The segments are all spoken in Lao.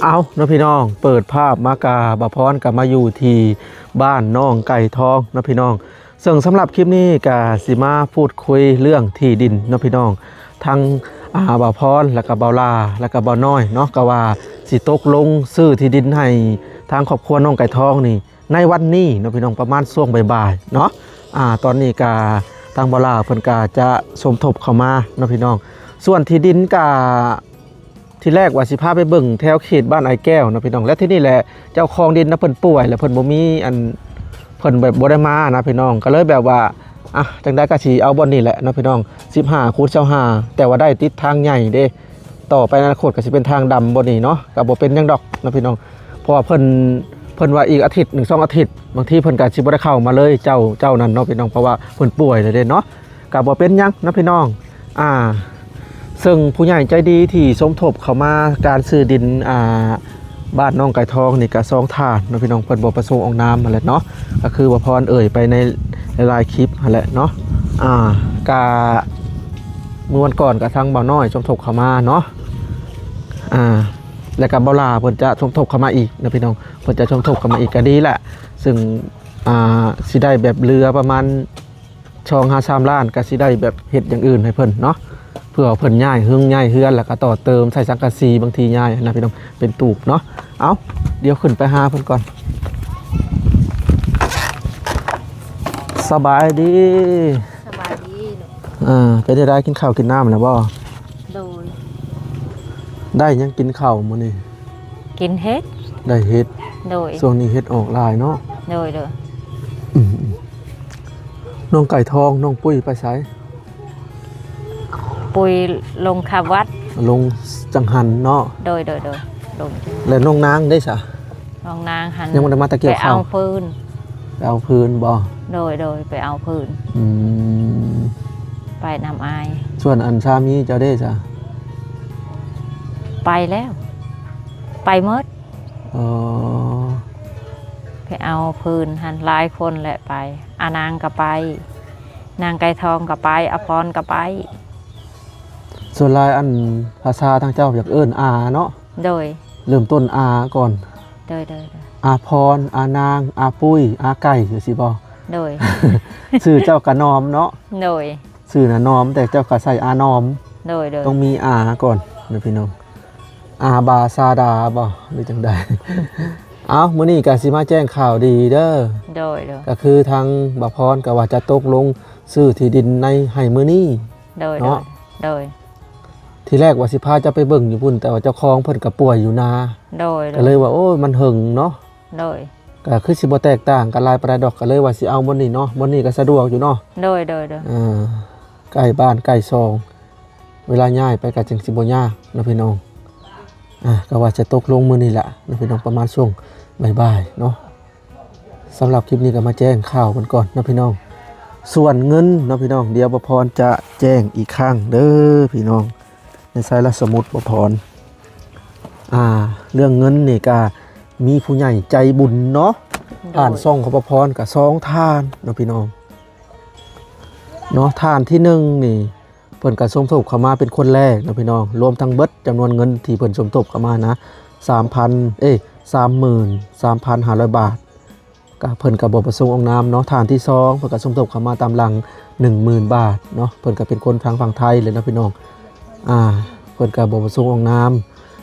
ເອົາເນາະພີ່ນ້ອງ ເປີດພາບມາກະ ບ່າວພອນກະມາຢູ່ທີ່ບ້ານໜອງໄກ່ທອງເນາະພີ່ນ້ອງ. ເຊິ່ງສຳລັບຄລິບນີ້ກະຊິມາພູດຄຸຍເລື່ອງທີ່ດິນເນາະພີ່ນ້ອງ ທັງ ອ່າ ບ່າວພອນ ແລ້ວກະບ່າວຫຼ້າ ແລ້ວກະບ່າວນ້ອຍເນາະ ກະວ່າຊິຕົກລົງຊື້ທີ່ດິນໃຫ້ທາງຄອບຄົວໜອງໄກ່ທອງນີ້ ໃນວັນນີ້ເນາະພີ່ນ້ອງ ປະມານຊ່ວງບ່າຍໆເນາະ. ອ່າ ຕອນນີ້ກະທາງບ່າວຫຼ້າເພິ່ນກະຈະສົມທົບເຂົ້າມາເນາະພີ່ນ້ອງ. ສ່ວນທີ່ດິນກະ ທີແລກວ່າຊິພາໄປເບິ່ງແຖວເຂດບ້ານອ້າຍແກ້ວເນາະພີ່ນ້ອງ ແລະ ທີນີ້ແຫຼະ ເຈົ້າຂອງດິນນະເພິ່ນປ່ວຍ ແລະ ເພິ່ນບໍ່ມີອັນ ເພິ່ນແບບບໍ່ໄດ້ມານະພີ່ນ້ອງ ກະເລີຍແບບວ່າ ອ່ະ ຈັ່ງໃດກະຊິເອົາບ່ອນນີ້ແຫຼະເນາະພີ່ນ້ອງ ສິບຫ້າຄູນຊາວຫ້າ ແຕ່ວ່າໄດ້ຕິດທາງໃຫຍ່ເດ້. ຕໍ່ໄປອະນາຄົດກະຊິເປັນທາງດຳບ່ອນນີ້ເນາະ ກະບໍ່ເປັນຫຍັງດອກເນາະພີ່ນ້ອງ ເພາະວ່າເພິ່ນ ເພິ່ນວ່າອີກອາທິດໜຶ່ງສອງອາທິດ ບາງທີເພິ່ນກະຊິບໍ່ໄດ້ເຂົ້າມາເລີຍ ເຈົ້າ ເຈົ້ານັ້ນເນາະພີ່ນ້ອງ ເພາະວ່າເພິ່ນປ່ວຍແລ້ວເດ້ເນາະ ກະບໍ່ເປັນຫຍັງເນາະພີ່ນ້ອງ. ອ່າ ເຊິ່ງຜູ້ໃຫຍ່ໃຈດີທີ່ສົມທົບເຂົ້າມາການຊື້ດິນ ອ່າ ບ້ານໜອງໄກ່ທອງນີ້ກະສອງທ່ານເນາະພີ່ນ້ອງ ເພິ່ນບໍ່ປະສົງອອກນາມຫັ້ນແຫຼະເນາະ ກະຄືບ່າວພອນເອີ່ຍໄປໃນຫຼາຍໆຄລິບຫັ້ນແຫຼະເນາະ. ອ່າ ກະມື້ວັນກ່ອນກະທາງບ່າວນ້ອຍສົມທົບເຂົ້າມາເນາະ ອ່າ ແລ້ວກະບ່າວຫຼ້າເພິ່ນຈະສົມທົບເຂົ້າມາອີກເນາະພີ່ນ້ອງ ເພິ່ນຈະສົມທົບເຂົ້າມາອີກກະດີແຫຼະ ເຊິ່ງ ອ່າ ຊິໄດ້ແບບເຫຼືອປະມານ ສອງຫາສາມລ້ານ ກະຊິໄດ້ແບບເຮັດຢ່າງອື່ນໃຫ້ເພິ່ນເນາະ ເພື່ອເພິ່ນຍ້າຍເຮືອນ ຍ້າຍເຮືອນ ແລ້ວກະຕໍ່ເຕີມໃສ່ສັງກະສີ ບາງທີຍ້າຍນະພີ່ນ້ອງ ເປັນຕູບເນາະ. ເອົ້າ ດຽວຂຶ້ນໄປຫາເພິ່ນກ່ອນ. ສະບາຍດີ. ສະບາຍດີລູກ. ເອີ ເປັນຈັ່ງໃດ ກິນເຂົ້າກິນນ້ຳແລ້ວບໍ່? ໂດຍ. ໄດ້ຫຍັງກິນເຂົ້າມື້ນີ້? ກິນເຫັດ. ໄດ້ເຫັດ. ໂດຍ. ຊ່ວງນີ້ເຫັດອອກຫຼາຍເນາະ. ໂດຍ ໂດຍ. ອືມ ນ້ອງໄກ່ທອງ ນ້ອງປຸ້ຍໄປໃສ? ປຸ້ຍລົງຂາວັດ. ລົງຈັງຫັນເນາະ. ໂດຍ ໂດຍ ໂດຍ. ລົງ ແລະ ນ້ອງນາງເດ້ສະ? ນ້ອງນາງຫັ້ນ ຍັງບໍ່ໄດ້ມາແຕ່ກ່ຽວເຂົ້າ. ໄປເອົາຟືນ. ໄປເອົາຟືນບໍ່? ໂດຍ ໂດຍ ໄປເອົາຟືນ. ອືມ ໄປນຳອ້າຍ. ສ່ວນອັນສາມີເຈົ້າເດ້ສະ? ໄປແລ້ວ ໄປໝົດ. ອໍ ໄປເອົາຟືນຫັ້ນ ຫຼາຍຄົນແຫຼະໄປ ອານາງກະໄປ ນາງໄກ່ທອງກະໄປ ອາພອນກະໄປ. ສ່ວນຫຼາຍອັນພາສາທາງເຈົ້າຢາກເອີ້ນອາເນາະ. ໂດຍ. ເລີ່ມຕົ້ນອາກ່ອນ. ໂດຍ ໂດຍ ໂດຍ. ອາພອນ ອານາງ ອາປຸ້ຍ ອາໄກ່ ຈັ່ງຊີ້ບໍ່? ໂດຍ. ຊື່ເຈົ້າກະນອມເນາະ. ໂດຍ. ຊື່ນະນອມ ແຕ່ເຈົ້າກະໃສ່ອານອມ. ໂດຍ ໂດຍ. ຕ້ອງມີອາກ່ອນນະພີ່ນ້ອງ. ອາບາຊາດາບໍ່ ຫຼືຈັ່ງໃດ? ເອົ້າ ມື້ນີ້ກະຊິມາແຈ້ງຂ່າວດີເດີ. ໂດຍ ໂດຍ. ກະຄືທາງບ່າວພອນກະວ່າຈະຕົກລົງຊື້ທີ່ດິນໃນ ໃຫ້ມື້ນີ້. ໂດຍ ເນາະ. ໂດຍ ໂດຍ. ທີແລກວ່າຊິພາເຈົ້າໄປເບິ່ງຢູ່ພຸ້ນ ແຕ່ວ່າເຈົ້າຂອງເພິ່ນກະປ່ວຍຢູ່ນາ. ໂດຍ ໂດຍ. ກະເລີຍວ່າ ໂອ້ຍ ມັນເຫິງເນາະ. ໂດຍ. ກະຄືຊິບໍ່ແຕກຕ່າງກັນຫຼາຍປານໃດດອກ ກະເລີຍວ່າຊິເອົາບ່ອນນີ້ເນາະ ບ່ອນນີ້ກະສະດວກຢູ່ເນາະ. ໂດຍ ໂດຍ ໂດຍ. ເອີ ໃກ້ບ້ານໃກ້ຊ່ອງ ເວລາຍ້າຍໄປກະຈຶ່ງຊິບໍ່ຍາກເນາະພີ່ນ້ອງ. ອ່າ ກະວ່າຈະຕົກລົງມື້ນີ້ແຫຼະເນາະພີ່ນ້ອງ ປະມານຊ່ວງບ່າຍໆເນາະ. ສຳລັບຄລິບນີ້ກະມາແຈ້ງຂ່າວເພິ່ນກ່ອນເນາະພີ່ນ້ອງ. ສ່ວນເງິນເນາະພີ່ນ້ອງ ດຽວບ່າວພອນຈະແຈ້ງອີກຄັ້ງເດີພີ່ນ້ອງ. ໃນສາຍລາຊະໝຸດ ບ່າວພອນ ອ່າ ເລື່ອງເງິນນີ້ກະມີຜູ້ໃຫຍ່ໃຈບຸນເນາະ ໂດຍ ຜ່ານຊ່ອງຂອງບ່າວພອນກະສອງທ່ານເນາະພີ່ນ້ອງເນາະ. ທ່ານທີໜຶ່ງນີ້ ເພິ່ນກະສົມທົບເຂົ້າມາເປັນຄົນແລກເນາະພີ່ນ້ອງ. ລວມທັງເບິດຈຳນວນເງິນທີ່ເພິ່ນສົມທົບເຂົ້າມານະ ສາມພັນ ເອີ ສາມໝື່ນສາມພັນຫ້າຮ້ອຍບາດ. ກະເພິ່ນກະບໍ່ປະສົງອອກນາມເນາະ. ທ່ານທີສອງ ເພິ່ນກະສົມທົບເຂົ້າມາຕາມຫຼັງ ໜຶ່ງໝື່ນບາດເນາະ. ເພິ່ນກະເປັນຄົນທາງຝັ່ງໄທເລີຍເນາະພີ່ນ້ອງ. ອ່າ ເພິ່ນກະບໍ່ປະສົງອອກນາມ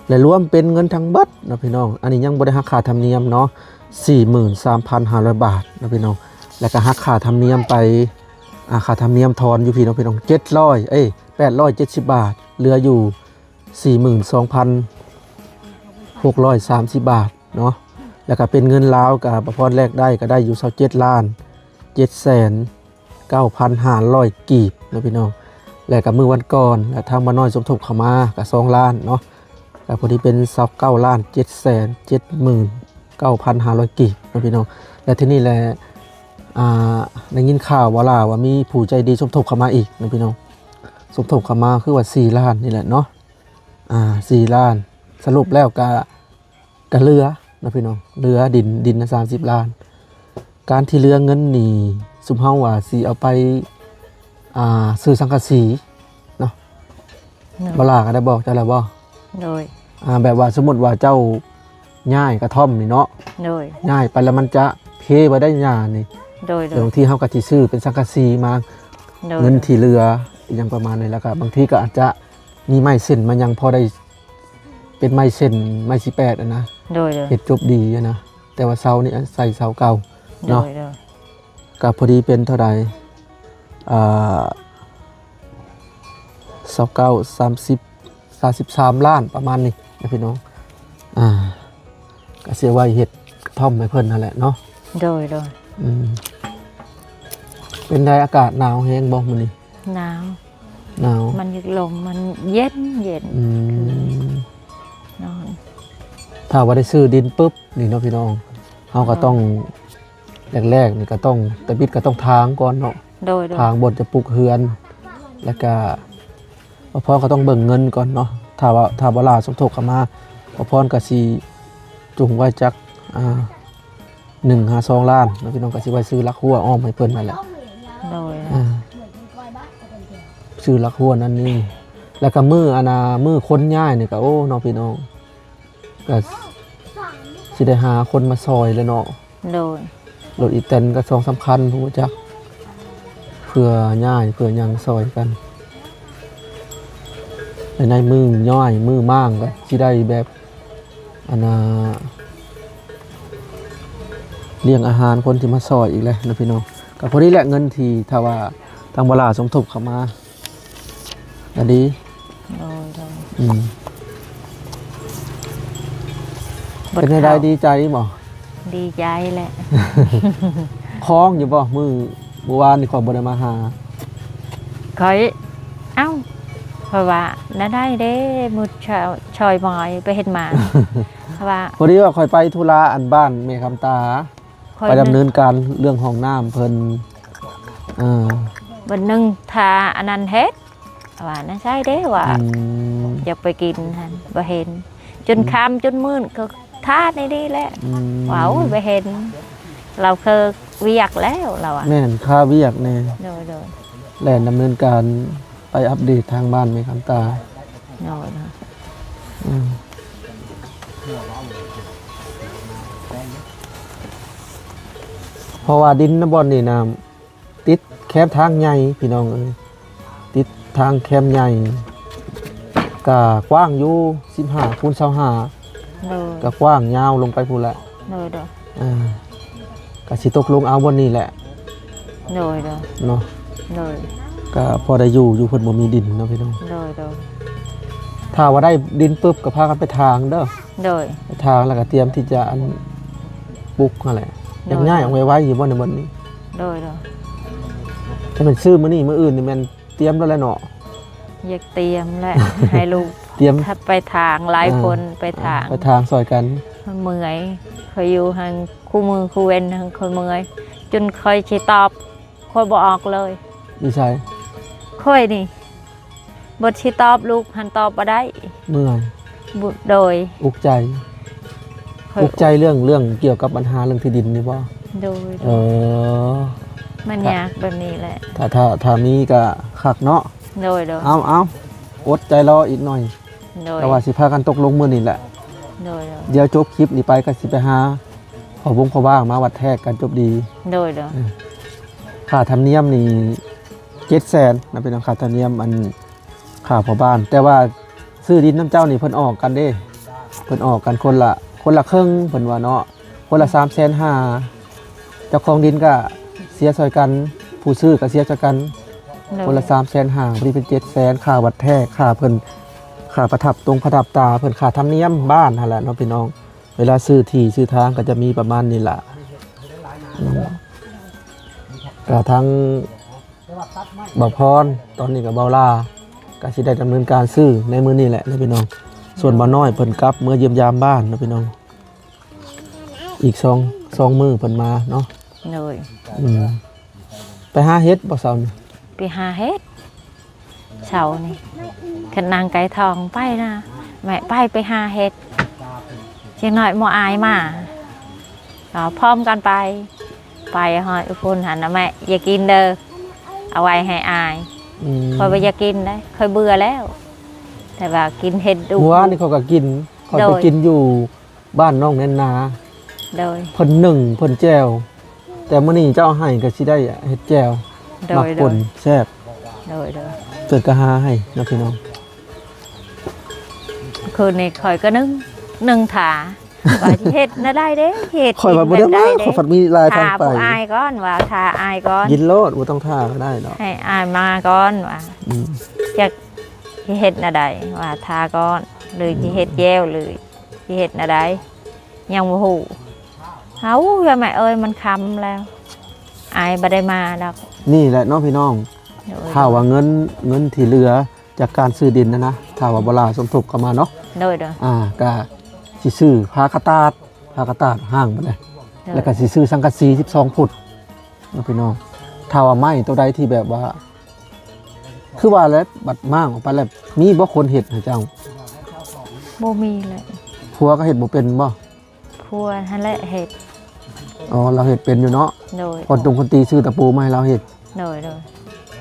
ແລະ ລວມເປັນເງິນທັງເບິດເນາະພີ່ນ້ອງ. ອັນນີ້ຍັງບໍ່ໄດ້ຫັກຄ່າທຳນຽມເນາະ ສີ່ໝື່ນສາມພັນຫ້າຮ້ອຍບາດເນາະພີ່ນ້ອງ. ແລ້ວກະຫັກຄ່າທຳນຽມໄປ ອ່າ ຄ່າທຳນຽມຖອນຢູ່ພີ້ເນາະພີ່ນ້ອງ ເຈັດຮ້ອຍ ເອີຍ ແປດຮ້ອຍເຈັດສິບບາດ ເຫຼືອຢູ່ ສີ່ໝື່ນສອງພັນຫົກຮ້ອຍສາມສິບບາດເນາະ. ແລ້ວກະເປັນເງິນລາວ ກະບ່າວພອນແລກໄດ້ ກະໄດ້ຢູ່ຊາວເຈັດລ້ານເຈັດແສນເກົ້າພັນຫ້າຮ້ອຍກີບເນາະພີ່ນ້ອງ. ແລ້ວກະມື້ວັນກ່ອນ ແລ້ວທາງບ່າວນ້ອຍສົມທົບເຂົ້າມາກະສອງລ້ານເນາະ ກະພໍດີເປັນຊາວເກົ້າລ້ານເຈັດແສນເຈັດໝື່ນເກົ້າພັນຫ້າຮ້ອຍກີບເນາະພີ່ນ້ອງ. ແລ້ວທີນີ້ແຫຼະ ອ່າ ໄດ້ຍິນຂ່າວວ່າລາວວ່າມີຜູ້ໃຈດີສົມທົບເຂົ້າມາອີກເນາະພີ່ນ້ອງ. ສົມທົບເຂົ້າມາຄືວ່າສີ່ລ້ານນີ້ແຫຼະເນາະ. ອ່າ ສີ່ລ້ານ ສະຫຼຸບແລ້ວກະ ກະເຫຼືອເນາະພີ່ນ້ອງ ເຫຼືອດິນ ດິນນະສາມສິບລ້ານ. ການທີ່ເຫຼືອເງິນນີ້ ຊຸມເຮົາວ່າຊິເອົາໄປ ອ່າ ຊື້ສັງກະສີເນາະ. ໂດຍ. ບ່າວຫຼ້າກະໄດ້ບອກເຈົ້າແລ້ວບໍ່? ໂດຍ. ອ່າ ແບບວ່າສົມມຸດວ່າເຈົ້າຍ້າຍກະທ່ອມນີ້ເນາະ ໂດຍ ຍ້າຍໄປແລ້ວມັນຈະເພບໍ່ໄດ້ຫຍ້ານີ້ ໂດຍໆ ແຕ່ບາງທີເຮົາກໍຊິຊື້ເປັນສັງກະສີມາ ໂດຍໆ ເງິນທີ່ເຫຼືອອີ່ຫຍັງປະມານນີ້ ແລ້ວກໍບາງທີກໍອາດຈະມີໄມ້ເສັ້ນມາຫຍັງພໍໄດ້ ເປັນໄມ້ເສັ້ນ ໄມ້ສິບແປດຫັ້ນນະ ໂດຍໆ ເຮັດຈົບດີຫັ້ນນະ ແຕ່ວ່າເສົານີ້ໃສ່ເສົາເກົ່າເນາະ ໂດຍໆ ກໍພໍດີເປັນເທົ່າໃດ ອ່າ ຊາວເກົ້າ ສາມສິບ ສາມສິບສາມລ້ານປະມານນີ້ນະພີ່ນ້ອງ ອ່າ ກໍຊິໄວ້ເຮັດກະທ່ອມໃຫ້ເພິ່ນຫັ້ນແຫຼະເນາະ ໂດຍໆ ອືມ ເປັນໃດ ອາກາດໜາວແຮງບໍ່ມື້ນີ້? ໜາວ ໜາວ ມັນຢາກລົມ ມັນເຢັນໆ ອືມ ນອນ ຖ້າວ່າໄດ້ຊື້ດິນປຶບນີ້ເນາະພີ່ນ້ອງ ເຮົາກໍຕ້ອງ ແລກໆນີ້ກໍຕ້ອງ ຕາບິດກໍຕ້ອງຖາງກ່ອນເນາະ ໂດຍໆ ຖາງບ່ອນຈະປຸກເຮືອນ ແລ້ວກະ ພໍ່ພອນກໍຕ້ອງເບິ່ງເງິນກ່ອນເນາະ ຖ້າວ່າ ຖ້າບໍ່ຫຼ້າສົມທົບເຂົ້າມາ ພໍ່ພອນກໍຊິຈຸງໄວ້ຈັກ ອ່າ ໜຶ່ງຫາສອງລ້ານເນາະ ພີ່ນ້ອງ ກໍຊິໄວ້ຊື້ຫຼັກຮົ້ວອ້ອມໃຫ້ເພິ່ນນັ້ນແຫຼະ ໂດຍ ອ່າ ຊື້ຫຼັກຮົ້ວນັ້ນນີ້ ແລ້ວກໍມື້ ອັນນ່າ ມື້ຄົນຍ້າຍນີ້ກໍ ໂອ້ ເນາະ ພີ່ນ້ອງ ກໍຊິໄດ້ຫາຄົນມາຊ່ອຍແຫຼະເນາະ ໂດຍ ລົດອີແຕນກໍສອງສາມຄັນ ຮູ້ຈັກ ເພື່ອຍ້າຍ ເພື່ອຫຍັງຊ່ອຍກັນ ແລະ ໃນມື້ຍ້າຍ ມື້ມ້າງກໍຊິໄດ້ແບບ ອັນນ່າ ລ້ຽງອາຫານຄົນທີ່ມາຊ່ອຍອີກແຫຼະເນາະ ພີ່ນ້ອງ ກໍພໍດີແຫຼະ ເງິນທີ່ ຖ້າວ່າທາງບໍ່ຫຼ້າສົມທົບເຂົ້າມາ ກໍດີ ໂດຍໆ ອືມ ເປັນຈັ່ງໃດ ດີໃຈບໍ່? ດີໃຈແຫຼະ ຄອງຢູ່ບໍ່? ມື້ ມື້ວານນີ້ຂ້ອຍບໍ່ໄດ້ມາຫາ ຂ້ອຍ ເອົ້າ ຂ້ອຍວ່າ ແນວໃດເດ້ ມື້ເຊົ້າ ຊ່ອຍໝອຍໄປເຮັດໝາ ເພາະວ່າ ພໍດີວ່າຂ້ອຍໄປທຸລະ ອັນ ບ້ານແມ່ຄຳຕາ ຂ້ອຍ ໄປດຳເນີນການເລື່ອງຫ້ອງນ້ຳເພິ່ນ ເອີ ວັນໜຶ່ງຖ້າອັນນັ້ນເຮັດ ວ່ານະ ໃຊ່ເດ້ວ່າ ອືມ ຢາກໄປກິນຫັ້ນ ບໍ່ເຫັນ ຈົນ ອືມ ຄ່ຳຈົນມືດກໍຖ້າໃນນີ້ແຫຼະ ອືມ ວ່າ ໂອ້ຍ ບໍ່ເຫັນ ລາວຄືວຽກແລ້ວ ລາວວ່າ ແມ່ນ ຄາວຽກແດ່ ໂດຍໆ ແລ່ນດຳເນີນການໄປອັບເດດທາງບ້ານແມ່ຄຳຕາ ໂດຍໆ ອືມ ເພາະວ່າດິນນະບ່ອນນີ້ນະ ຕິດແຄມທາງໃຫຍ່ພີ່ນ້ອງເອີຍ ຕິດທາງແຄມໃຫຍ່ ກະກວ້າງຢູ່ ສິບຫ້າຄູນຊາວຫ້າ ໂດຍ ກະກວ້າງຍາວລົງໄປພຸ້ນແຫຼະ ໂດຍໆ ອ່າ ກະຊິຕົກລົງເອົາບ່ອນນີ້ແຫຼະ ໂດຍໆ ເນາະ ໂດຍ ກະພໍໄດ້ຢູ່ ຢູ່ເພິ່ນບໍ່ມີດິນເນາະພີ່ນ້ອງ ໂດຍໆ ຖ້າວ່າໄດ້ດິນປຶບກະພາກັນໄປຖາງເດີ ໂດຍ ໄປຖາງແລ້ວກໍຕຽມທີ່ຈະ ອັນ ປຸກຫັ້ນແຫຼະ ໂດຍ ຢາກຍ້າຍອອກໄວໆຢູ່ບໍ່ໃນບ່ອນນີ້? ໂດຍໆ ຖ້າແມ່ນຊື້ມື້ນີ້ມື້ອື່ນນີ້ແມ່ນຕຽມແລ້ວແຫຼະເນາະ ຢາກຕຽມແຫຼະ ໃຫ້ລູກຕຽມ ໄປຖາງ ຫຼາຍຄົນ ອ່າ ໄປຖາງ ໄປຖາງຊ່ອຍກັນ ເມື່ອຍ ຂ້ອຍຢູ່ຫັ້ນຄູ່ມື້ຄູ່ເວັນ ຂ້ອຍເມື່ອຍ ຈົນຂ້ອຍຊິຕອບ ຂ້ອຍບໍ່ອອກເລີຍ ຢູ່ໃສ? ຂ້ອຍນີ້ ບົດຊິຕອບລູກຫັ້ນຕອບບໍ່ໄດ້ ເມື່ອຍ ບຸ ໂດຍ ອຸກໃຈ ຂ້ອຍອຸກໃຈເລື່ອງ ເລື່ອງກ່ຽວກັບບັນຫາເລື່ອງທີ່ດິນນີ້ບໍ່? ໂດຍ ເອີ ມັນຍາກແບບນີ້ແຫຼະ ຖ້າ ຖ້າ ຖ້າມີກໍຄັກເນາະ ໂດຍໆ ເອົາ ເອົາ ອົດໃຈລໍອີກໜ້ອຍ ໂດຍ ແຕ່ວ່າຊິພາກັນຕົກລົງມື້ນີ້ແຫຼະ ໂດຍໆ ດຽວຈົບຄລິບນີ້ໄປກໍຊິໄປຫາພໍ່ວົງພໍ່ບ້ານມາວັດແທກກັນຈົບດີ ໂດຍໆ ເອີ ຄ່າທຳນຽມນີ້ເຈັດແສນນະ ເປັນຄ່າທຳນຽມ ອັນ ຄ່າພໍ່ບ້ານ ແຕ່ວ່າຊື້ດິນນຳເຈົ້ານີ້ເພິ່ນອອກກັນເດ້ ເພິ່ນອອກກັນຄົນລະ ຄົນລະເຄິ່ງ ເພິ່ນວ່າເນາະ ຄົນລະສາມແສນຫ້າ ເຈົ້າຂອງດິນກະເສຍຊ່ອຍກັນ ຜູ້ຊື້ກະເສຍຊ່ອຍກັນ ໂດຍ ຄົນລະສາມແສນຫ້າ ພໍດີເປັນເຈັດແສນ ຄ່າວັດແທກ ຄ່າເພິ່ນ ຄ່າປະທັບຕົງປະທັບຕາເພິ່ນ ຄ່າທຳນຽມບ້ານຫັ້ນແຫຼະເນາະພີ່ນ້ອງ ເວລາຊື້ທີ່ຊື້ທາງກໍຈະມີປະມານນີ້ລະ ອືມ ກະທາງບ່າວພອນ ຕອນນີ້ກະບ່າວລາ ກະຊິໄດ້ດຳເນີນການຊື້ໃນມື້ນີ້ແຫຼະເນາະພີ່ນ້ອງ ສ່ວນບ່າວນ້ອຍເພິ່ນກັບເມືອຢ້ຽມຢາມບ້ານເນາະພີ່ນ້ອງ ອີກສອງ ສອງມື້ເພິ່ນມາເນາະ ໂດຍ ອືມ ໄປຫາເຫັດບໍ່ເຊົ້ານີ້? ໄປຫາເຫັດ ເຊົ້ານີ້ ຄັນນາງໄກ່ທອງໄປນະ ແມ່ໄປ ໄປຫາເຫັດ ຈັກໜ້ອຍໝໍອາຍມາ ກໍພ້ອມກັນໄປ ໄປຮອດພຸ້ນຫັ້ນນະ ແມ່ຢ່າກິນເດີ ເອົາໄວ້ໃຫ້ອາຍ ອືມ ຂ້ອຍບໍ່ຢາກກິນເດ້ ຂ້ອຍເບື່ອແລ້ວ ແຕ່ວ່າກິນເຫັດດຸ ມື້ວານນີ້ຂ້ອຍກໍກິນ ຂ້ອຍໄປ ໂດຍ ກິນຢູ່ບ້ານນ້ອງແນນນາ ໂດຍ ເພິ່ນໜຶ້ງ ເພິ່ນແຈ່ວ ແຕ່ມື້ນີ້ເຈົ້າໃຫ້ກໍຊິໄດ້ເຮັດແຈ່ວ ໂດຍ ໝາກປົ່ນ ໂດຍ ແຊບ ໂດຍ ໂດຍ ເພິ່ນກໍຫາໃຫ້ເນາະພີ່ນ້ອງ. ຄືນນີ້ຂ້ອຍກໍໜຶ້ງ ໜຶ້ງຖ້າ ວ່າຊິເຮັດແນວໃດເດ້ ເຮັດ ຂ້ອຍວ່າບໍ່ໄດ້ມາ ກິນແບບໃດເດ້ ຂ້ອຍພັດມີຫຼາຍທາງໄປ ຖ້າຜູ້ອ້າຍກ່ອນ ວ່າຖ້າອ້າຍກ່ອນ ກິນໂລດ ບໍ່ຕ້ອງຖ້າກໍໄດ້ດອກ ໃຫ້ອ້າຍມາກ່ອນ ວ່າ ອືມ ຈັກຊິເຮັດແນວໃດ ວ່າຖ້າກ່ອນ ຫຼື ອືມ ຊິເຮັດແຈ່ວ ຫຼື ຊິເຮັດແນວໃດ ຍັງບໍ່ຮູ້. ເຮົາ ເອື້ອຍແມ່ເອີຍ ມັນຄ່ຳແລ້ວ ອ້າຍບໍ່ໄດ້ມາດອກ. ນີ້ແຫຼະເນາະພີ່ນ້ອງ ໂດຍ ຖ້າວ່າເງິນ ເງິນທີ່ເຫຼືອຈາກການຊື້ດິນນະນະ ຖ້າວ່າບໍ່ຫຼາຍສົມທົບເຂົ້າມາເນາະ ໂດຍ ໂດຍ ອ່າ ກະຊິຊື້ຜ້າກະຕາດ ຜ້າກະຕາດຫ້າງໄປເລີຍ ໂດຍ ແລ້ວກະຊິຊື້ສັງກະສີສິບສອງຟຸດເນາະພີ່ນ້ອງ. ຖ້າວ່າໄມ້ໂຕໃດທີ່ແບບວ່າ ຄືວ່າແຫຼະ ບັດມ້າງອອກໄປແລ້ວ ມີບໍ່ຄົນເຮັດໃຫ້ເຈົ້າ? ບໍ່ມີແຫຼະ. ຜົວກໍເຮັດບໍ່ເປັນບໍ່? ຜົວຫັ້ນແຫຼະເຮັດ. ອໍ ລາວເຮັດເປັນຢູ່ເນາະ. ໂດຍ ຄົນຕຸງຄົນຕີຊື້ຕະປູມາໃຫ້ລາວເຮັດ. ໂດຍ ໂດຍ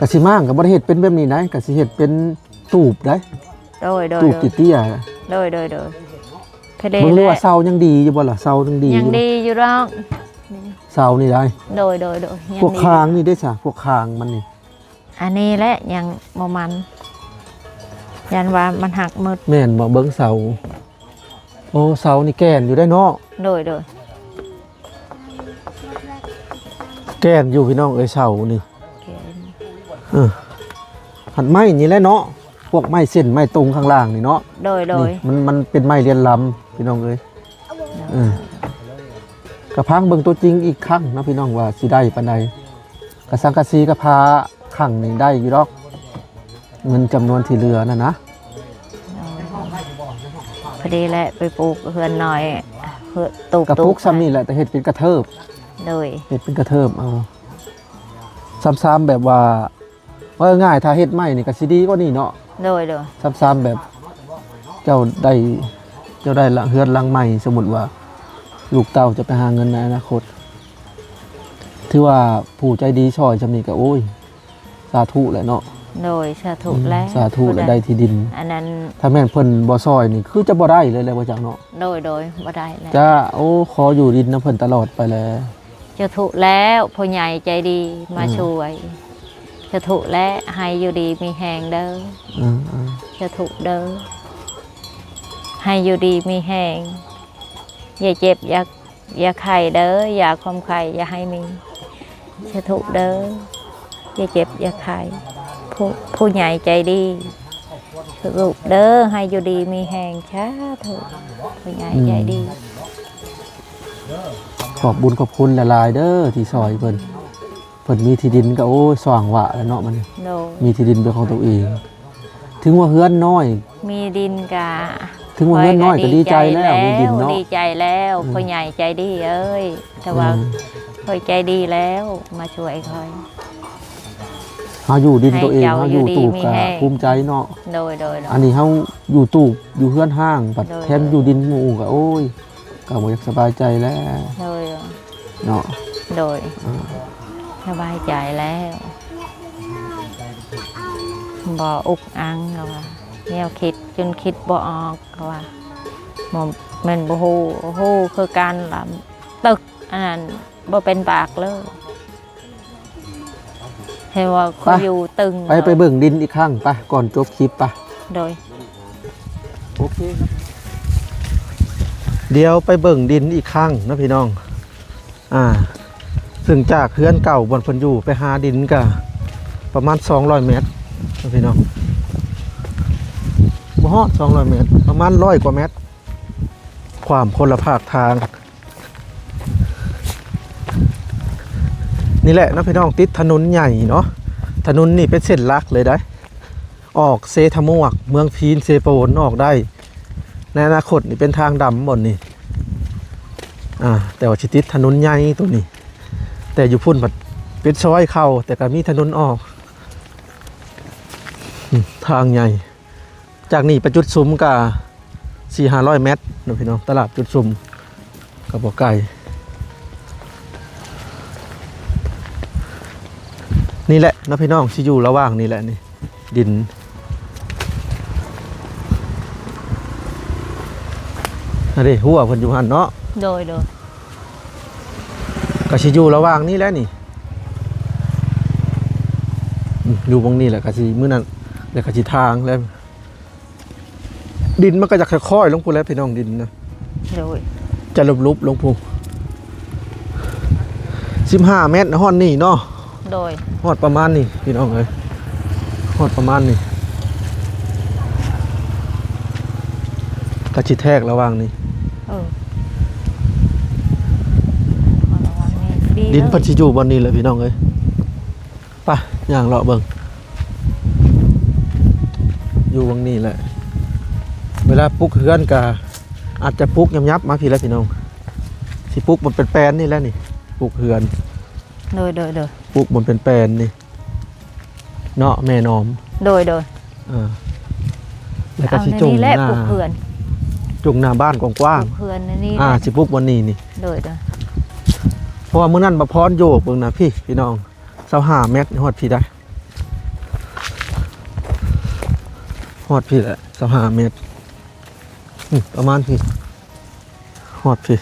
ກະຊິມ້າງກໍບໍ່ໄດ້ເຮັດເປັນແບບນີ້ໃດ໋ ກະຊິເຮັດເປັນຕູບໃດ໋. ໂດຍ ໂດຍ ຕູບເຕ້ຍໆ. ໂດຍ ໂດຍ ໂດຍ ເບິ່ງດູວ່າເສົາຍັງດີຢູ່ບໍ່ລະ? ເສົາຍັງດີຢູ່ ຍັງດີຢູ່ດອກ ເສົານີ້ໃດ໋. ໂດຍ ໂດຍ ໂດຍ ຍັງດີ. ພວກຄາງນີ້ເດ້ຊະ? ພວກຄາງມັນນີ້ ອັນນີ້ແຫຼະຍັງບໍ່ໝັ້ນ ຢ້ານວ່າມັນຫັກໝົດ. ແມ່ນບໍ່? ເບິ່ງເສົາ ໂອ້ ເສົານີ້ແກ່ນຢູ່ໄດ໋ເນາະ. ໂດຍ ໂດຍ ແກ່ນຢູ່ພີ່ນ້ອງເອີຍ ເສົານີ້ ແກ່ນ. ເອີ ຫັນໄມ້ນີ້ແຫຼະເນາະ ພວກໄມ້ເສັ້ນໄມ້ຕົງຂ້າງລ່າງນີ້ເນາະ. ໂດຍ ໂດຍ ນີ້ ມັນ ມັນເປັນໄມ້ລຽນລຳພີ່ນ້ອງເອີຍ. ເອີ ກະພັງເບິ່ງຕົວຈິງອີກຄັ້ງເນາະພີ່ນ້ອງ ວ່າຊິໄດ້ປານໃດ. ກະສັງກະສີກະຜ້າຄັ້ງນີ້ໄດ້ຢູ່ດອກ ເງິນຈຳນວນທີ່ເຫຼືອນັ້ນນະ. ພໍດີແຫຼະ ໄປປູກເຮືອນນ້ອຍ ເຮືອນ ຕູບ ກະປຸກ ຕູບສ່ຳນີ້ແຫຼະ ແຕ່ເຮັດເປັນກະເທີບ. ໂດຍ ເຮັດເປັນກະເທີບເອົາ ຊ້ຳໆ ແບບວ່າ ເວົ້າງ່າຍໆ ຖ້າເຮັດໃໝ່ນີ້ກໍຊິດີກວ່ານີ້ເນາະ. ໂດຍ ໂດຍ ຊ້ຳໆ ແບບເຈົ້າໄດ້ ເຈົ້າໄດ້ເຮືອນຫຼັງໃໝ່ ສົມມຸດວ່າລູກເຕົ້າຈະໄປຫາເງິນໃນອະນາຄົດ ຖືວ່າຜູ້ໃຈດີຊ່ອຍຊ່ຳນີ້ກໍ ໂອ້ຍ ສາທຸແຫຼະເນາະ. ໂດຍ ສາທຸແຫຼະ ອືມ ສາທຸແຫຼະ ໄດ້ທີ່ດິນ ອັນນັ້ນ ຖ້າແມ່ນເພິ່ນບໍ່ຊ່ອຍນີ້ ຄືຈະບໍ່ໄດ້ເລີຍແຫຼະ ບໍ່ຈັກເນາະ. ໂດຍ ໂດຍ ບໍ່ໄດ້ແຫຼະ ຈະ ໂອ້ ຂໍຢູ່ດິນນຳເພິ່ນຕະຫຼອດໄປແຫຼະ. ສາທຸແລ້ວ ຜູ້ໃຫຍ່ໃຈດີມາ ອືມ ຊ່ວຍ ສາທຸແລ້ວ ໃຫ້ຢູ່ດີມີແຮງເດີ. ອືມໆ ສາທຸເດີ ໃຫ້ຢູ່ດີມີແຮງ ຢ່າເຈັບ ຢ່າ ຢ່າໄຂ້ເດີ ຢາຄວາມໄຂ້ຢ່າໃຫ້ມີ. ສາທຸເດີ ຢ່າເຈັບຢ່າໄຂ້ ຜູ້ ຜູ້ໃຫຍ່ໃຈດີ. ສາທຸເດີ ໃຫ້ຢູ່ດີມີແຮງ. ສາທຸ ຜູ້ໃຫຍ່ໃຈດີ. ອືມ ຂອບບຸນຂອບຄຸນຫຼາຍໆ ເດີ ທີ່ຊ່ອຍເພິ່ນ. ເພິ່ນມີທີ່ດິນກໍ ໂອ້ຍ ສ້າງວາແລ້ວເນາະ ມັນ ໂດຍ ມີທີ່ດິນເປັນຂອງຕົວເອງ. ເຖິງວ່າເຮືອນນ້ອຍ ມີດິນກະ ເຖິງວ່າເຮືອນນ້ອຍກໍດີໃຈແລ້ວ ມີດິນເນາະ ດີໃຈແລ້ວ. ອືມ ພໍ່ໃຫຍ່ໃຈດີເອີຍ ແຕ່ວ່າ ອືມ ຂ້ອຍໃຈດີແລ້ວ ມາຊ່ວຍຂ້ອຍ. ເຮົາຢູ່ດິນຕົວເອງ ໃຫ້ເຈົ້າ ເຮົາຢູ່ຕູບ ຢູ່ດີມີແຮງ ກໍພູມໃຈເນາະ. ໂດຍ ໂດຍ ໂດຍ ອັນນີ້ເຮົາຢູ່ຕູບ ຢູ່ເຮືອນຮ້າງ ບັດ ໂດຍ ແຖມ ໂດຍ ຢູ່ດິນໝູ່ກໍ ໂອ້ຍ ກໍບໍ່ຢາກສະບາຍໃຈແລ້ວ ໂດຍ ເນາະ. ໂດຍ ອ່າ ສະບາຍໃຈແລ້ວ ບໍ່ອຸກອັ່ງ ເຂົາວ່າ ແນວຄິດຈົນຄິດບໍ່ອອກ ເຂົາວ່າ ບໍ່ແມ່ນບໍ່ຮູ້ ຮູ້ຄືກັນລະ ຕຶກອັນນັ້ນບໍ່ເປັນປາກເລີຍ. ເຫັນວ່າຂ້ອຍຢູ່ຕຶງ ໄປ ໄປເບິ່ງດິນອີກຄັ້ງ ໄປ ກ່ອນຈົບຄລິບ ໄປ. ໂດຍ ໂອເຄ ດຽວໄປເບິ່ງດິນອີກຄັ້ງເນາະພີ່ນ້ອງ. ອ່າ ເຊິ່ງຈາກເຮືອນເກົ່າບ່ອນເພິ່ນຢູ່ໄປຫາດິນກະປະມານສອງຮ້ອຍແມັດເນາະພີ່ນ້ອງ ບໍ່ຮອດສອງຮ້ອຍແມັດ ປະມານຮ້ອຍກວ່າແມັດ ຂວ້ຳຄົນລະພາກທາງ. ນີ້ແຫຼະເນາະພີ່ນ້ອງ ຕິດຖະໜົນໃຫຍ່ເນາະ ຖະໜົນນີ້ເປັນເສັ້ນຫຼັກເລີຍໄດ໋ ອອກເຊທະມວກ ເມືອງພີນ ເຊໂປນ ອອກໄດ້. ໃນອະນາຄົດນີ້ເປັນທາງດຳບ່ອນນີ້ ອ່າ ແຕ່ວ່າຊິຕິດຖະໜົນໃຫຍ່ໂຕນີ້ ແຕ່ຢູ່ພຸ້ນພັດເປັນຊອຍເຂົ້າ ແຕ່ກໍມີຖະໜົນອອກ ອືມ ທາງໃຫຍ່. ຈາກນີ້ໄປຈຸດສຸມກະສີ່ຫ້າຮ້ອຍແມັດເນາະພີ່ນ້ອງ ຕະຫຼາດຈຸດສຸມກໍບໍ່ໄກ. ນີ້ແຫຼະເນາະພີ່ນ້ອງ ຊິຢູ່ລະຫວ່າງນີ້ແຫຼະນີ້ ດິນ. ອັນນີ້ຮົ້ວເພິ່ນຢູ່ຫັ້ນເນາະ. ໂດຍ ໂດຍ. ກໍຊິຢູ່ລະຫວ່າງນີ້ແຫຼະນີ້ ອືມ ຢູ່ໝ່ອງນີ້ແຫຼະ ກໍຊິມື້ນັ້ນ ແລ້ວກໍຊິທາງແລ້ວ. ດິນມັນກໍຈະຄ່ອຍໆລົງພຸ້ນແຫຼະພີ່ນ້ອງ ດິນນະ. ໂດຍ. ຈະຫຼຸບໆລົງພຸ້ນ ສິບຫ້າແມັດຮອດນີ້ເນາະ. ໂດຍ. ຮອດປະມານນີ້ພີ່ນ້ອງເອີຍ ຮອດປະມານນີ້ ກໍຊິແທກລະຫວ່າງນີ້. ເອີ ລະຫວ່າງນີ້ດີ ດິນເພິ່ນຊິຢູ່ບ່ອນນີ້ແຫຼະພີ່ນ້ອງເອີຍ. ໄປ ຍ່າງເລາະເບິ່ງ ຢູ່ຫວ່າງນີ້ແຫຼະ. ເວລາປຸກເຮືອນກະອາດຈະປຸກຫຍັບໆມາພີ້ແຫຼະພີ່ນ້ອງ ຊິປຸກມັນເປັນແປນນີ້ແຫຼະນີ້ ປຸກເຮືອນ. ໂດຍ ໂດຍ ໂດຍ. ປຸກມັນເປັນແປນນີ້ເນາະ ແມ່ນອມ. ໂດຍ ໂດຍ. ເອີ ແລ້ວກໍຊິຈົງໜ້າ ປຸກເຮືອນ ຈົງໜ້າບ້ານກວ້າງໆ ປຸກເຮືອນນີ້ ອ່າ ຊິປຸກບ່ອນນີ້ນີ້. ໂດຍ ໂດຍ. ເພາະວ່າມື້ນັ້ນບ່າວພອນໂຍກເບິ່ງນະ ພີ້ພີ່ນ້ອງ ຊາວຫ້າແມັດ ຮອດພີ້ໄດ໋ ຮອດພີ້ແຫຼະ ຊາວຫ້າແມັດ ອືມ ປະມານພີ້ ຮອດພີ້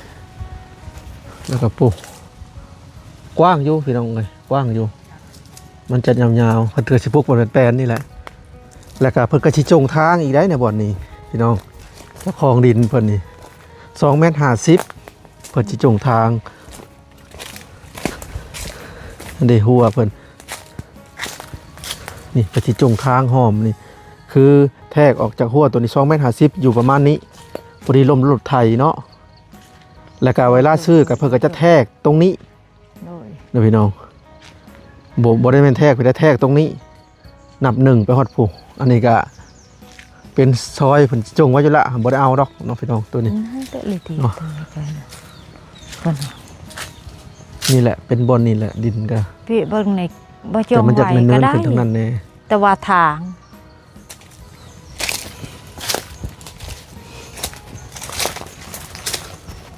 ແລ້ວກໍປູ ກວ້າງຢູ່ພີ່ນ້ອງເອີຍ ກວ້າງຢູ່ ມັນຈະຍາວໆ ເພິ່ນກໍຊິປຸກເປັນແປນນີ້ແຫຼະ. ແລ້ວກໍເພິ່ນກໍຊິຈົງທາງອີກໄດ໋ໃນບ່ອນນີ້ພີ່ນ້ອງ ເຈົ້າຂອງດິນເພິ່ນນີ້ ສອງແມັດຫ້າສິບ ເພິ່ນຊິຈົງທາງ. ອັນນີ້ຮົ້ວເພິ່ນ ນີ້ກໍຊິຈົງທາງອ້ອມນີ້ ຄືແທກອອກຈາກຮົ້ວໂຕນີ້ສອງແມັດຫ້າສິບ ຢູ່ປະມານນີ້ ພໍດີລົມລົດໄຖເນາະ. ແລ້ວກໍເວລາຊື້ກໍເພິ່ນກໍຈະແທກຕົງນີ້. ໂດຍ. ເດີພີ່ນ້ອງ ບໍ່ ບໍ່ໄດ້ແມ່ນແທກ ເພິ່ນໄດ້ແທກຕົງນີ້ ນັບໜຶ່ງໄປຮອດພູ້. ອັນນີ້ກະເປັນຊອຍເພິ່ນຈົ່ງໄວ້ຢູ່ລະ ບໍ່ໄດ້ເອົາດອກເນາະພີ່ນ້ອງ ໂຕນີ້ ອືມ ເນາະ ນີ້ແຫຼະ ເປັນບ່ອນນີ້ແຫຼະ ດິນກະ ພີ່ເບິ່ງໃນ ບໍ່ຈົ່ງໄວ້ກໍໄດ້ ແຕ່ວ່າທາງ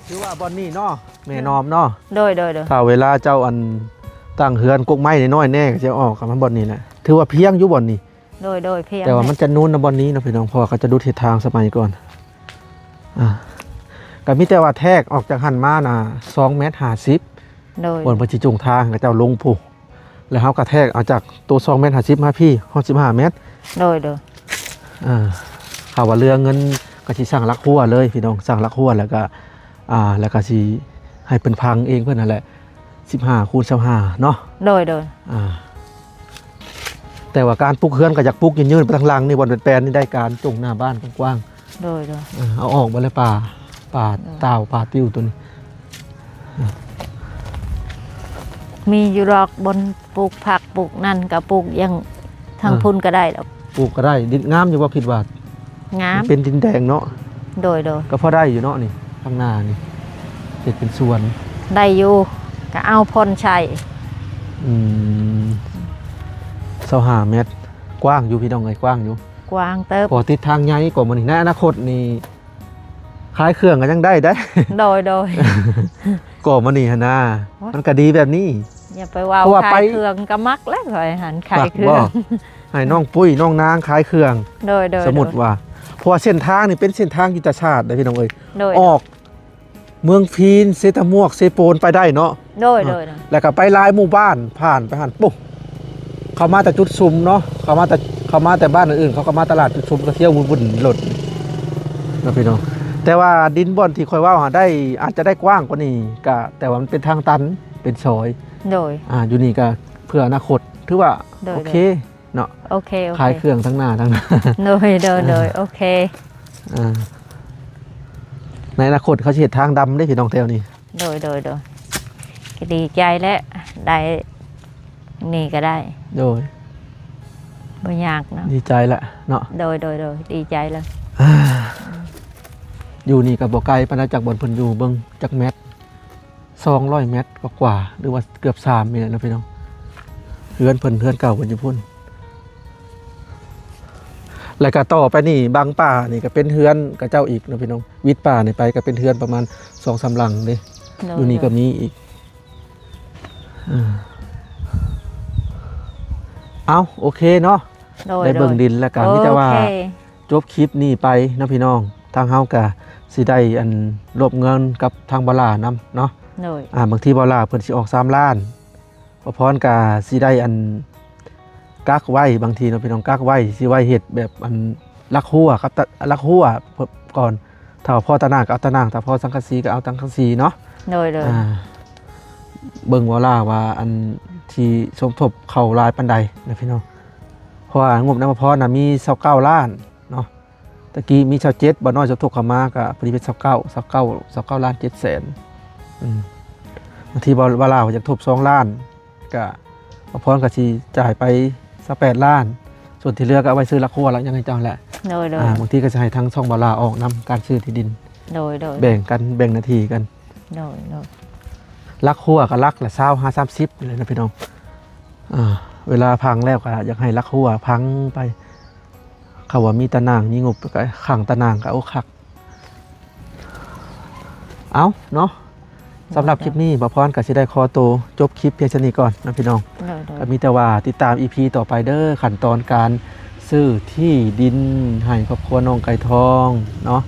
ຄືວ່າບ່ອນນີ້ເນາະ ແມ່ນອມເນາະ. ໂດຍ ໂດຍ ໂດຍ. ຖ້າເວລາເຈົ້າອັນຕັ້ງເຮືອນກົກໄມ້ນ້ອຍໆແດ່ ກໍຈະອອກມາບ່ອນນີ້ແຫຼະ ຖືວ່າພຽງຢູ່ບ່ອນນີ້. ໂດຍ ໂດຍ ພຽງ ແຕ່ວ່າມັນຈະນູນນຳບ່ອນນີ້ເນາະພີ່ນ້ອງ ເພາະວ່າເຂົາຈະດຸດເຮັດທາງສະໄໝກ່ອນ. ອ່າ ກໍມີແຕ່ວ່າແທກອອກຈາກຫັ້ນມານະ ສອງແມັດຫ້າສິບ. ໂດຍ. ບ່ອນເພິ່ນຊິຈົງທາງ ເຂົາເຈົ້າລົງພຸ້ນ ແລ້ວເຮົາກໍແທກເອົາຈາກໂຕສອງແມັດຫ້າສິບມາພີ້ຮອດສິບຫ້າແມັດ. ໂດຍ ໂດຍ. ເອີ ຖ້າວ່າເຫຼືອເງິນກໍຊິສ້າງຫຼັກຮົ້ວເລີຍພີ່ນ້ອງ ສ້າງຫຼັກຮົ້ວ ແລ້ວກໍ ອ່າ ແລ້ວກໍຊິໃຫ້ເພິ່ນພັງເອງເພິ່ນຫັ້ນແຫຼະ ສິບຫ້າຄູນຊາວຫ້າເນາະ. ໂດຍ ໂດຍ. ອ່າ ແຕ່ວ່າການປຸກເຮືອນກໍຢາກປຸກຍືນໆໄປທາງຫຼັງນີ້ ບ່ອນແປນໆນີ້ໄດ້ ການຈົ່ງໜ້າບ້ານກວ້າງໆ. ໂດຍ ໂດຍ. ເອີ ເອົາອອກເບິດແລ້ວ ປ່າ ປ່າ ໂດຍ ຕ່າວ ປ່າຕິ້ວໂຕນີ້ ມີຢູ່ດອກບ່ອນປູກຜັກປູກນັ້ນກໍປູກຢ່າງທາງ ເອີ ພຸ້ນກໍໄດ້ດອກ ປູກກໍໄດ້. ດິນງາມຢູ່ບໍ່ ຄິດວ່າ? ງາມ ເປັນດິນແດງເນາະ. ໂດຍ ໂດຍ. ກໍພໍໄດ້ຢູ່ເນາະນີ້ ຂ້າງໜ້ານີ້ເຮັດເປັນສວນ ໄດ້ຢູ່ ກໍເອົາຜ່ອນໃຊ້. ອືມ ຊາວຫ້າແມັດ ກວ້າງຢູ່ພີ່ນ້ອງເອີຍ ກວ້າງຢູ່ ກວ້າງເຕີບ ພໍຕິດທາງໃຫຍ່. ກໍມື້ນີ້ໃນອະນາຄົດນີ້ ຂາຍເຄື່ອງກໍຍັງໄດ້ໄດ໋. ໂດຍ ໂດຍ. ກໍມື້ນີ້ຫັ້ນນາ ໂອ້ຍ ມັນກໍດີແບບນີ້. ຢ່າໄປເວົ້າ ຂາຍເຄື່ອງກໍມັກແລ້ວ ຂ້ອຍຫັ້ນ ຂາຍເຄື່ອງ ໃຫ້ນ້ອງປຸ້ຍນ້ອງນາງຂາຍເຄື່ອງ. ໂດຍ ໂດຍ. ສົມມຸດວ່າ ເພາະວ່າເສັ້ນທາງນີ້ເປັນເສັ້ນທາງຍຸດທະສາດເດ້ພີ່ນ້ອງເອີຍ. ໂດຍ. ອອກເມືອງພີນ ເຊຕະໝວກ ເຊໂປນ ໄປໄດ້ເນາະ. ໂດຍ ໂດຍ. ແລ້ວກໍໄປຫຼາຍໝູ່ບ້ານ ຜ່ານໄປຫັ້ນ ປຸ ເຂົ້າມາແຕ່ຈຸດຊຸມເນາະ ເຂົ້າມາແຕ່ ເຂົ້າມາແຕ່ບ້ານອື່ນໆ ເຂົາກໍມາຕະຫຼາດຈຸດຊຸມ ກໍທ່ຽວວຸ່ນໆລົດເນາະພີ່ນ້ອງ. ແຕ່ວ່າດິນບ່ອນທີ່ຂ້ອຍເວົ້າຫາໄດ້ ອາດຈະໄດ້ກວ້າງກວ່ານີ້ ກະ ແຕ່ວ່າມັນເປັນທາງຕັນ ເປັນຊອຍ. ໂດຍ. ອ່າ ຢູ່ນີ້ກະເພື່ອອະນາຄົດ ຖືວ່າ ໂດຍ ໂອເຄ ໂດຍ ເນາະ. ໂອເຄ ໂອເຄ. ຂາຍເຄື່ອງທາງໜ້າ ທາງໜ້າ. ໂດຍ ໂດຍ ໂດຍ. ອ່າ ໂອເຄ. ອ່າ ໃນອະນາຄົດເຂົາຊິເຮັດທາງດຳເດ້ພີ່ນ້ອງແຖວນີ້. ໂດຍ ໂດຍ ໂດຍ. ກໍດີໃຈແຫຼະ ໄດ້ນີ້ກໍໄດ້. ໂດຍ. ບໍ່ຍາກເນາະ ດີໃຈແຫຼະເນາະ. ໂດຍ ໂດຍ ໂດຍ. ດີໃຈແລ້ວ. ອ່າ ຢູ່ນີ້ກໍບໍ່ໄກປານໃດຈາກບ່ອນເພິ່ນຢູ່ ເບິ່ງຈັກແມັດ ສອງຮ້ອຍແມັດກວ່າໆ ຫຼືວ່າເກືອບສາມແມັດເນາະພີ່ນ້ອງ. ເຮືອນເພິ່ນ ເຮືອນເກົ່າເພິ່ນຢູ່ພຸ້ນ. ແລ້ວກໍຕໍ່ໄປນີ້ ບັງປ່ານີ້ກໍເປັນເຮືອນເຂົາເຈົ້າອີກເນາະພີ່ນ້ອງ. ວິດປ່ານີ້ໄປກໍເປັນເຮືອນປະມານສອງສາມຫຼັງເດ້. ໂດຍ. ຢູ່ນີ້ກໍມີອີກ. ເອີ ເອົ້າ ໂອເຄເນາະ. ໂດຍ. ໄດ້ເບິ່ງ ໂດຍ ດິນແລ້ວກໍມີແຕ່ວ່າ ໂອເຄ ຈົບຄລິບນີ້ໄປເນາະພີ່ນ້ອງ ທາງເຮົາກະຊິໄດ້ອັນລວບເງິນກັບທາງບ່າວຫຼ້ານຳເນາະ. ໂດຍ ອ່າ ບາງທີບ່າວຫຼ້າເພິ່ນຊິອອກສາມລ້ານ ບ່າວພອນກະຊິໄດ້ອັນກັກໄວ້ ບາງທີເນາະພີ່ນ້ອງ ກັກໄວ້ ຊິໄວ້ເຮັດແບບອັນຫຼັກຮົ້ວກັບຕະ ຫຼັກຮົ້ວກ່ອນ ຖ້າພໍຕາໜ່າງກໍເອົາຕາໜ່າງ ຖ້າພໍສັງກະສີກໍເອົາສັງກະສີເນາະ. ໂດຍໆ ອ່າ ເບິ່ງວ່າລາວວ່າອັນທີ່ສົມທົບເຂົ້າຫຼາຍປານໃດນະພີ່ນ້ອງ ເພາະວ່າງົບນຳບ່າວພອນນະມີຊາວເກົ້າລ້ານເນາະ ຕະກີ້ມີຊາວເຈັດ ບ່າວນ້ອຍສົມທົບເຂົ້າມາກໍພໍດີເປັນຊາວເກົ້າ ຊາວເກົ້າ ຊາວເກົ້າລ້ານເຈັດແສນ. ອືມ ບາງທີບ່າວ ບ່າວລາວຢາກທົບສອງລ້ານ ກະ ບ່າວພອນກະຊິຈ່າຍໄປຊາວແປດລ້ານ ສ່ວນທີ່ເຫຼືອກະເອົາໄວ້ຊື້ຫຼັກຮົ້ວຫຼັກຫຍັງໃຫ້ເຈົ້າແຫຼະ. ໂດຍໆ ອ່າ ບາງທີກະຊິໃຫ້ທາງຊ່ອງບ່າວລາວອອກນຳການຊື້ທີ່ດິນ. ໂດຍໆ ແບ່ງກັນ ແບ່ງໜ້າທີ່ກັນ. ໂດຍໆ ຫຼັກຮົ້ວກະຫຼັກລະຊາວຫາສາມສິບນີ້ແຫຼະນະພີ່ນ້ອງ. ອ່າ ເວລາພັງແລ້ວກະຢາກໃຫ້ຫຼັກຮົ້ວພັງໄປ ເຂົາວ່າມີຕາໜ່າງ ມີງົບກະຂ້າງຕາໜ່າງກະໂອຄັກ. ເອົາເນາະ ສຳລັບຄລິບນີ້ ບ່າວພອນກະຊິໄດ້ຂໍໂຕຈົບຄລິບພຽງສ່ຳນີ້ກ່ອນນະພີ່ນ້ອງ. ໂດຍໆ ກະມີແຕ່ວ່າຕິດຕາມອີພີຕໍ່ໄປເດີ ຂັ້ນຕອນການຊື້ທີ່ດິນໃຫ້ຄອບຄົວນ້ອງໄກ່ທອງເນາະ.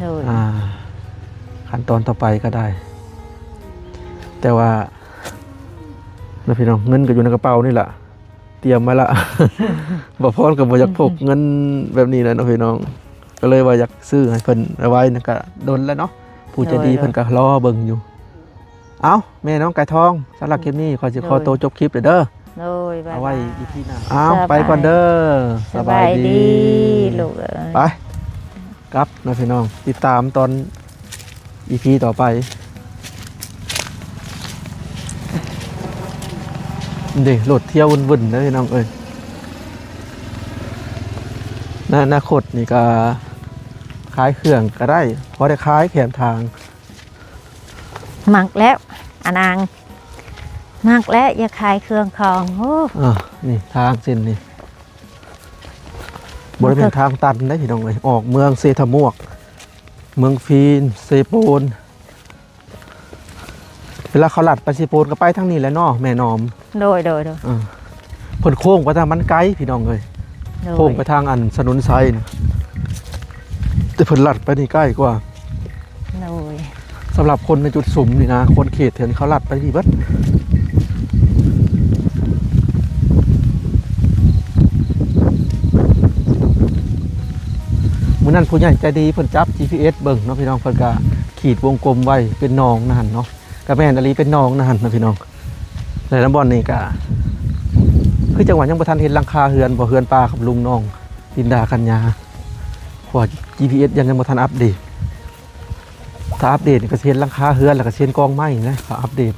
ໂດຍ ອ່າ ຂັ້ນຕອນຕໍ່ໄປກະໄດ້ ແຕ່ວ່າ ນະພີ່ນ້ອງ ເງິນກະຢູ່ໃນກະເປົານີ້ລະ ຕຽມໄວ້ລະ ບ່າວພອນກໍບໍ່ຢາກພົກເງິນແບບນີ້ແຫຼະເນາະພີ່ນ້ອງ ກໍເລີຍວ່າຢາກຊື້ໃຫ້ເພິ່ນໄວ້ນະ ກະດົນແລ້ວເນາະ ຜູ້ໃຈດີ ໂດຍໆ ເພິ່ນກໍລໍເບິ່ງຢູ່. ເອົ້າ ແມ່ນ້ອງໄກ່ທອງ ສຳລັບຄລິບນີ້ ໂດຍ ຂ້ອຍຊິຂໍໂຕ ໂດຍ ຈົບຄລິບເດີ. ໂດຍ ບາຍບາຍ ເອົາໄວ້ອີພີໜ້າ. ເອົາ ສະບາຍ ໄປກ່ອນເດີ ສະບາຍດີ ສະບາຍດີລູກເອີຍ ໄປ ກັບນະພີ່ນ້ອງ ຕິດຕາມຕອນອີພີຕໍ່ໄປ. ເດ້ ລົດທ່ຽວວຶ່ນໆ ເດີພີ່ນ້ອງເອີຍ. ໃນອະນາຄົດນີ້ກະຂາຍເຄື່ອງກະໄດ້ ພໍໄດ້ຂາຍແຄມທາງ. ມັກແລ້ວ ອານາງ ມັກແລ້ວ ຢາກຂາຍເຄື່ອງຂອງ. ໂອ້ ອ່າ ນີ້ທາງເສັ້ນນີ້ ບໍ່ໄດ້ແມ່ນທາງຕັນເດ້ພີ່ນ້ອງເອີຍ ອອກເມືອງເຊທະມວກ ເມືອງຟີນ ເຊໂປນ. ເວລາເຂົາລັດໄປເຊໂປນກໍໄປທາງນີ້ແຫຼະເນາະ ແມ່ນ້ອມ. ໂດຍໆໆ ອ່າ ເພິ່ນໂຄ້ງໄປທາງມັນໄກພີ່ນ້ອງເອີຍ. ໂດຍ ໂຄ້ງໄປທາງອັນຖະໜົນໄຊນະ ແຕ່ເພິ່ນລັດໄປນີ້ໃກ້ກວ່າ. ໂດຍ ສຳລັບຄົນໃນຈຸດສຸມນີ້ນະ ຄົນເຂດແຖວນີ້ເຂົາລັດໄປນີ້ເບິດ. ມື້ນັ້ນຜູ້ໃຫຍ່ໃຈດີເພິ່ນຈັບຈີພີເອັສເບິ່ງເນາະພີ່ນ້ອງ ເພິ່ນກະຂີດວົງກົມໄວ້ເປັນໜອງນັ້ນເນາະ ກະແມ່ນອີ່ຫຼີເປັນໜອງນັ້ນເນາະພີ່ນ້ອງ. ແລະນຳບ່ອນນີ້ກະຄືຈັງຫວະຍັງບໍ່ທັນເຫັນຫຼັງຄາເຮືອນ ບໍ່ ເຮືອນປ້າກັບລຸງນ້ອງ ລິນດາ ກັນຍາ ເພາະວ່າຈີພີເອັສຍັງ ຍັງບໍ່ທັນອັບເດດ. ຖ້າອັບເດດນີ້ກະຊິເຫັນຫຼັງຄາເຮືອນ ແລ້ວກະຊິເຫັນກອງໄມ້ນະ ເຂົາອັບເດດ.